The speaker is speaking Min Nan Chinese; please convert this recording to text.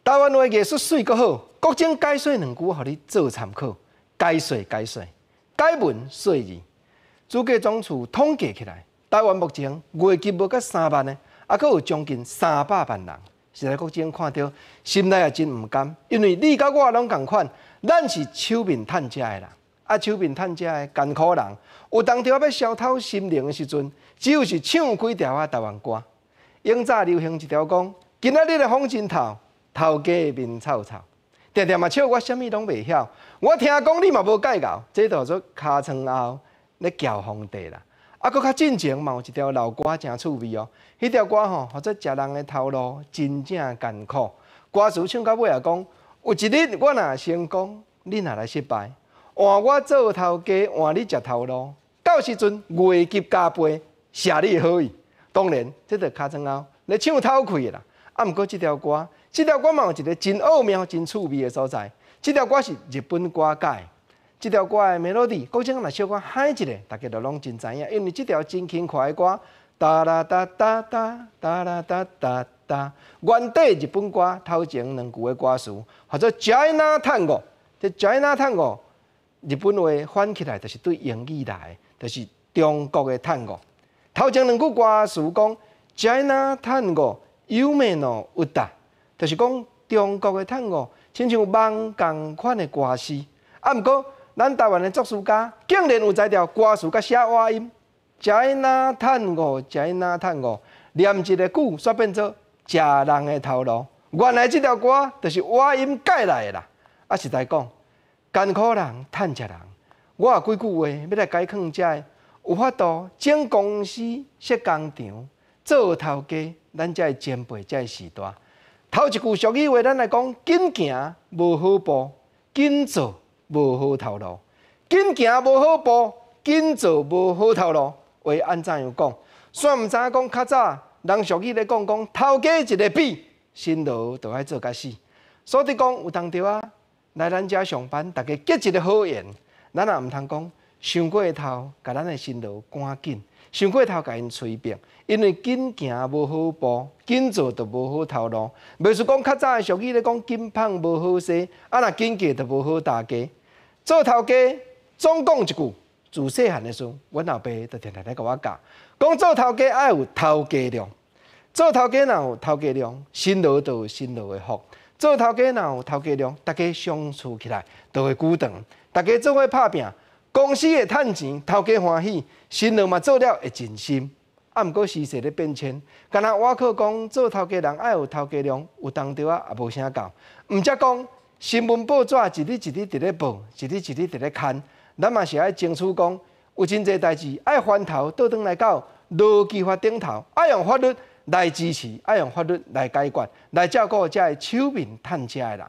台灣話藝術媠閣好，國珍解說兩句，予你做參考。解說解說，解文說字。主計總處統計起來，台灣目前月入無到3萬的，猶閣有將近300萬人。實在國珍看著，心內也真毋甘，因為你佮我攏仝款，咱是手面趁食的人，啊手面趁食的艱苦人，有當時欲消透心靈的時陣，只有是唱幾條仔台灣歌。永早流行一條講，今仔日的風真透，頭家面臭臭，定定嘛笑我啥物攏袂曉。我聽講你嘛無介𠢕，這就做尻川後咧撬皇帝啦。啊，閣較進前嘛有一條老歌誠趣味哦。彼條歌吼，號做食人的頭路真正艱苦。歌詞唱到尾也講，有一日我若成功，你若來失敗，換我做頭家，換你食頭路，到時陣月入加倍，謝你的好意。當然，這就尻川後咧唱透氣啦。啊，毋過這條歌，這條歌嘛有一个真奧妙、真趣味的所在。這條歌是日本歌改，這條歌的 melody，國珍若小可喊一下，大家就攏真知影，因為這條真輕快的歌，噠啦噠噠噠，噠啦噠噠噠，原底日本歌頭前兩句的歌詞，號做 China Tango。這 China Tango 日本話翻起來就是對英語來的，就是中國的探戈。頭前兩句歌詞講 China Tango 夢の歌，就是講中國的探戈，親像夢仝款的歌詩。啊，毋過咱台灣的作詞家竟然有才調歌詞佮寫倚音，China Tango，China Tango，連一个句煞變做食人的頭路。原來這條歌就是倚音改來的啦。啊，實在講，艱苦人趁食人，我有幾句話欲來解勸遮的，有法度整公司設工廠做頭家，咱遮的前輩遮的時代。頭一句俗語話，咱來講：緊行無好步，緊做無好頭路。緊行無好步，緊做無好頭路。話按怎樣講？煞毋知影講較早人俗語咧講講，頭家一个比，辛勞就愛做甲死。所以講有當時仔，來咱遮上班，大家結一个好緣，咱也毋通講傷過頭，共咱的辛勞趕緊，傷過頭共𪜶催逼，因為緊行無好步，緊做就無好頭路。袂輸講較早的俗語咧講，緊麭無好勢，啊若緊嫁就無好大家。做頭家總講一句，自細漢的時陣，阮老爸就定定咧共我教，講做頭家愛有頭家量，做頭家若有頭家量，辛勞就有辛勞的福。做頭家若有頭家量，大家相處起來就會久長，大家做伙拍拚，公司會趁錢，頭家歡喜，辛勞嘛做了會盡心。啊，毋過時勢咧變遷，敢若我靠講做頭家人愛有頭家量，有當時仔也無啥夠。毋則講新聞報紙一日一日佇咧報，一日一日佇咧刊，咱嘛是愛爭取講，有真濟代誌愛翻頭倒轉來到勞基法頂頭，愛用法律來支持，愛用法律來解決，來照顧遮的手面趁食的人。